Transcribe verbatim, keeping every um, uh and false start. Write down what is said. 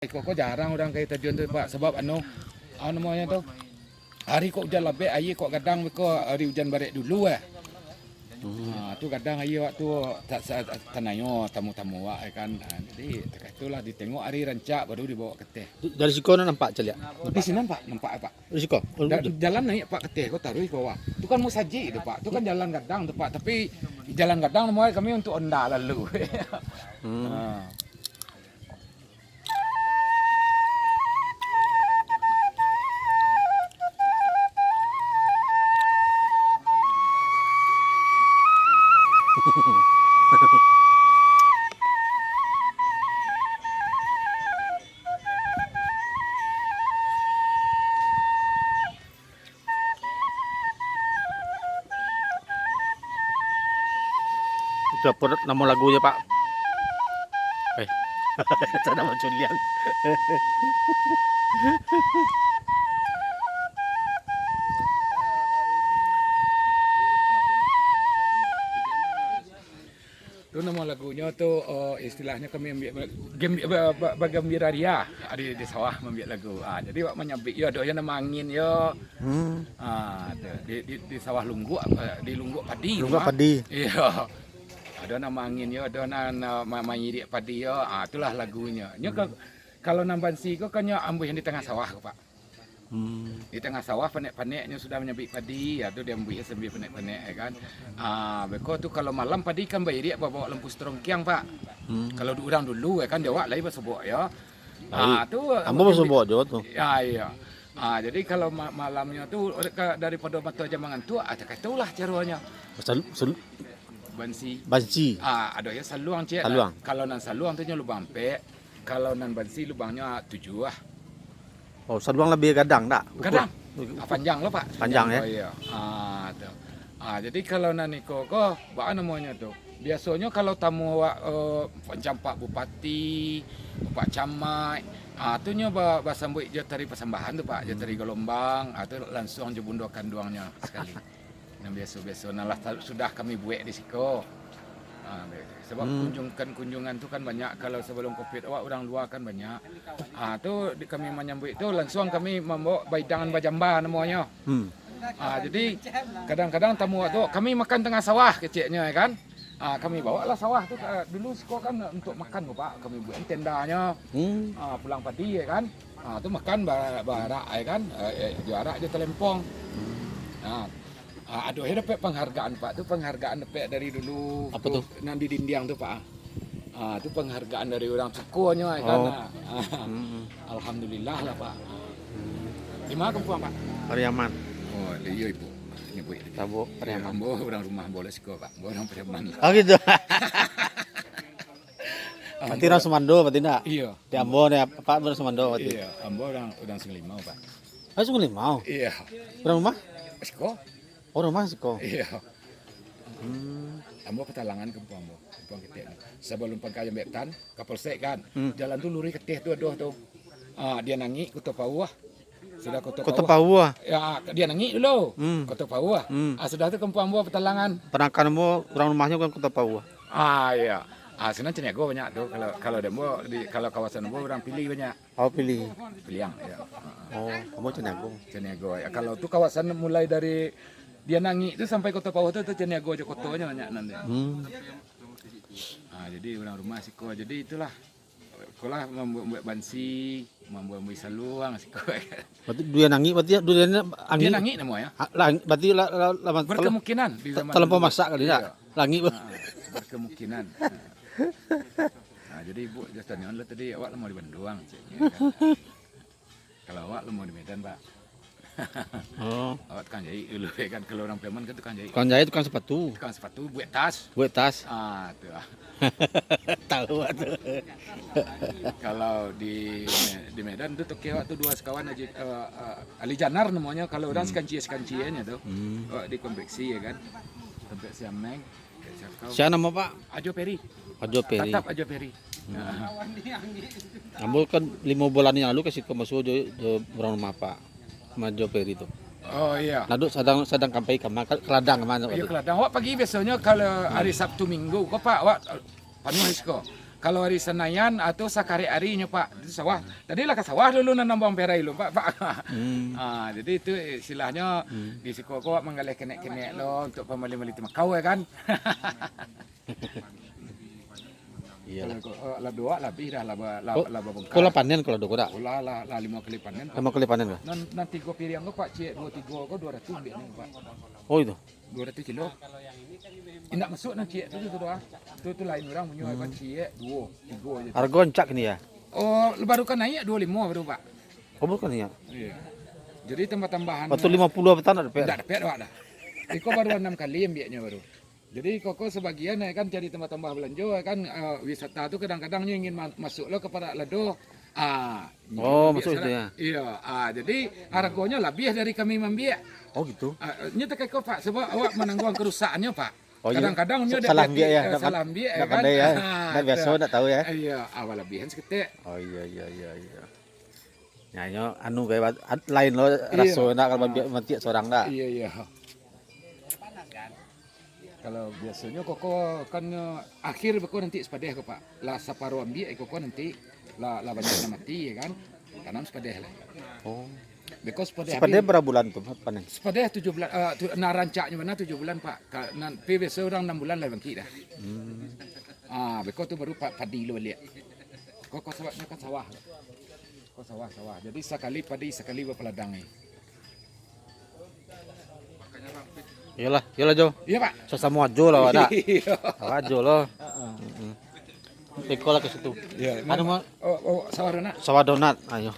Iko ko jarang urang ka tajuan tu, Pak, sabab anu, anu namonyo tu, hari kok ujan labek, aia kok gadang beko hari ujan barek dulu, eh. Hmm. Ha, tu gadang aia awak tu ta-, sa-, tanayo tamu-tamu awak, eh, kan. Ha, jadi, takah itulah ditengok hari rancak baru dibawa ka ateh. Dari siko nak nampak caliak? Di sinan, Pak, nampak, Pak. Di siko? Oh, Da-, betul. Jalan naiak, Pak, ka ateh ko taruih ka bawah. Tu kan musajik tu, Pak. Tu kan jalan gadang tu, Pak. Tapi jalan gadang namonyo kami untuak onda lalu. Hmm. Ha. Itu apo namo lagunyo, Pak? Eh, asa namo culiang. Tu namo lagunyo tu, oh, istilahnyo kami ambiak ba-, gembi-, ba-, ba-, bagambira ria di, di sawah mambiak lagu. Ah, jadi awak manyabik yo, ado yo namo angin yo. Hmm. Ah, tu, di, di, di sawah Lungguak, eh, di Lungguak Padi tu, Lungguak mah. Padi. Iyo. Ado namo angin yo, ado na, na ma-, mairiak padi yo. Ah, itulah lagunyo. Nyo ka-, kalau nan bansi ko kan nyo ambuih di tangah sawah ko, Pak. Hmm. Di tangah sawah panek-paneknyo sudah manyabik padi, ya tu diambuih sambia panek-panek, ya kan. Ah, beko tu kalau malam padi kan bairiak babaok lampu strongkiang, Pak. Hmm. Kalau du-, urang dulu, ya kan, di awak lai basobok, yo. Lai. Ah, tu ambo basobok jo tu. Ya, iyo. Ah, jadi kalau ma-, malamnyo tu, ka-, daripado mato jam mangantuak, ah, takah itulah caronyo. Sal-, sal-, Bansi. Bansi. Ah, ado yo saluang, ciek. Saluang. Kalau nan saluang tu nyo lubang ampek, kalau nan bansi lubangnyo, ah, tujuah lah. Oh, saluang labiah gadang, dak? Gadang. Ah, panjang lo, Pak. Panjang, yo? Oh, iyo. Ah, tu. Ah, jadi kalau nan iko ko, baa namonyo tu? Biasonyo kalau tamu awak, eh, macam Pak Bupati, Pak Camat, ah, tu nyo ba-, basambuik jo tari pasambahan tu, Pak, jo tari galombang, ah, tu lansuang jo bundo kanduangnyo sakali. Nan biaso-biaso, nan lah ta-, sudah kami buek di siko. Ha, sabab Hmm. kunjungkan kunjungan tu kan banyak, kalau sabalum covid awak urang lua kan banyak. Ha, tu di, kami manyambuik tu lansuang kami mambaok baidangan bajamba namonyo. Hmm. Ha, jadi kadang-kadang tamu awak tu, "Kami makan tangah sawah," keceknyo, ya kan. Ha, kami bawalah sawah tu ka, dulu siko kan untuak makan ko, Pak. Kami buek tendanyo. Hmm. Ha, pulang padi, ya kan. Ha, tu makan ba-, baarak, ya kan. Eh, eh, jo arak jo talempong. Hmm. Ha, Ah, ado he dapek panghargaan, Pak. Tu panghargaan dapek dari dulu. Apo tu? Nan di dindiang tu, Pak. Ah, tu panghargaan dari urang cukonyo, kan. Oh. Ah. Hmm. Alhamdulillah lah, Pak. Di ma kampuang, Pak? Pariaman. Oh, iyo, Ibu. Nyebuik. Tabo, Pariaman. Ambo urang rumah ambo lah siko, Pak. Ambo urang Pariaman lah. Oh, gitu. Berarti urang Sumando, berarti ndak? Iyo. Di ambo ni, Pak, urang Sumando, berarti? Iyo, ambo urang, urang Sungai Limau, Pak. Ah, Sungai Limau? Iyo. Urang rumah? Siko. Oh, rumah siko. Iyo. Hmm. Ambo Patalangan kampuang ambo, kampuang ketek ni. Sabalum Pangkal Jambetan, ka Polsek kan. Hmm. Jalan tu luruih ka ateh tu ado tu. Ah, Dian Angik, Koto Pauah. Sudah Koto Koto Pauah. Pauah. Ya, Dian Angik dulu. Hmm. Koto Pauah. Hmm. Ah, sudah tu kampuang ambo Patalangan. Panakan ambo urang rumahnyo kan Koto Pauah. Ah, iyo. Ah, sinan Caniago banyak tu. Kalau, kalau di ambo, di, kalau kawasan ambo urang Pili banyak. Oh, Pili. Piliang, iyo. Oh, ambo Caniago. Caniago, yo. Kalau tu kawasan mulai dari Dian Angik tu sampai Koto Pauah tu, tu Caniago jo kotonyo banyak nan dia. Hmm. Ah, jadi urang rumah siko. Jadi itulah. Ikolah mambuek-buek bansi, mambuek-buek saluang siko. Berarti Dian Angik, berarti yo, Dian Angik. Dian Angik namonyo. Ah, lang-, berarti la-, la-, la-, Berkemungkinan di ta-, zaman talampau dulu. Masak kali, ndak? Iyo. Langik, Bang. Ah, berkemungkinan. Ah. Ah, jadi Ibu jan tanyo lah tadi, awak lamo di Bandung, ceknyo, kan? Kalau awak lamo di Medan, Pak. Oh. Awak tukang jahit dulu, ya kan? Kalau urang Pariaman kan tukang jahit. Tukang jahit, tukang sapatu. Tukang sapatu, buek tas. Buek tas. Ah, tu lah. Tahu lah tu. Kalau di, di Medan tu, toke awak tu duo sakawan Haji, eh, eh, Ali Janar namonyo. Kalau urang Hmm. Sekanci-Sekanci nyo tu. Hmm. Awak di konveksi, ya kan? Konveksi Ameng. Sia namo, Pak? Ajo Peri. Ajo Peri. Tatap Ajo Peri. Hmm. Nah. Ambo kan limo bulan yang lalu ka siko masuak jo, jo urang rumah, Pak. Sama Ajo Peri tu. Oh, iyo. Ladok sadang, sadang kampai kama, ka, ka ladang kama. Iyo, ka ladang. Awak pagi biasonyo kalau hari Sabtu Minggu ko, Pak, awak, eh, panuah siko. Kalau ari Sanayan, ah, tu sakarek arinyo, Pak. Itu sawah. Tadi lah ka sawah dulu nanam bawang perai lu, Pak. Pak. Hmm. Ah, jadi itu istilahnyo Hmm. di siko ko manggaleh kenek-kenek lo untuk pambali-bali tembakau, ya kan? Iyolah. Kalau ko, eh, lah dua lah abih dah lah ba-, lah, Ko-, lah babungkah. Ko lah panen kalau dua ko dak? Ko lah, lah, lah lima kali panen, Pak. Lima kali panen kah? Nan, nan tigo piriang ko, Pak, ciek dua tigo ko dua ratus ambiak ni, Pak. Oh, itu. Dua ratus kilo. Indak masuk nan ciek tu, tu doh. Tu, tu lain urang punyo, Hmm. Pak, ciek duo, tigo je. Hargo ancak kini ya? Oh, baru ka naiak duo limo baru, Pak. Oh, baru ka naiak? Iya. Jadi tambah-tambahan. Waktu limo puluah petang ndak dapek? Ndak dapek, Pak, dah. Iko baru anam kali ambiaknyo baru. Jadi koko sabagian, ya kan, cari tambah-tambah balanjo, ya kan, eh, wisata tu kadang-kadang nyo ingin ma-, masuk lo ka parak lado. Ah, Oh, nyo masuk ambiak situ, sarak. Ya? Iya, ah, jadi hargonyo labiah dari kami mambiak. Oh, gitu. Ah, nyo takah iko, Pak, sabab awak manangguang karusakannyo, Pak. Oh, iya. Kadang-kadang nyo Sa-, dek salah biak, ambiak, ya, eh, ndak pan-, salah ambiak, ndak ya kan? Pandai, ya. Ah, Ndak biaso, tu. Ndak tahu, ya. Iya, awak labihan saketek. Oh, iya, iya, iya, iya. Nyo, nyo anu kayak bat-, at-, lain lo Iya. raso nak kalau Ah. mambiak, mambiak sorang dak? Iya, iya. Kalau biasonyo koko kan, eh, akhir beko nanti sapadeh ko, Pak. Lah saparo ambiak koko nanti lah, lah banyak nan mati, ya kan. Tanam sapadeh lah. Oh. Beko sapadeh Sapadeh habis. Bara bulan tu panen? Sapadeh tujuah bulan, eh, tu, nah, rancaknyo bana tujuah bulan, Pak. Ka-, nan, tapi biaso urang anam bulan lah bangkik dah. Hmm. Ah, beko tu baru pa-, padi lo baliak. Koko sababnyo kan sawah. Koko sawah, sawah. Jadi sakali padi, sakali bapaladang ni. Iyolah, iyolah, Jo. Iya, Pak. Sasamo ajo lah, awak dak? Iya. Awak ajo lo. Heeh. Mm-mm. Iko lah ka situ. Iya, Anu, emang, Ma? Oh, oh, sawah donat. Sawah donat, ayo.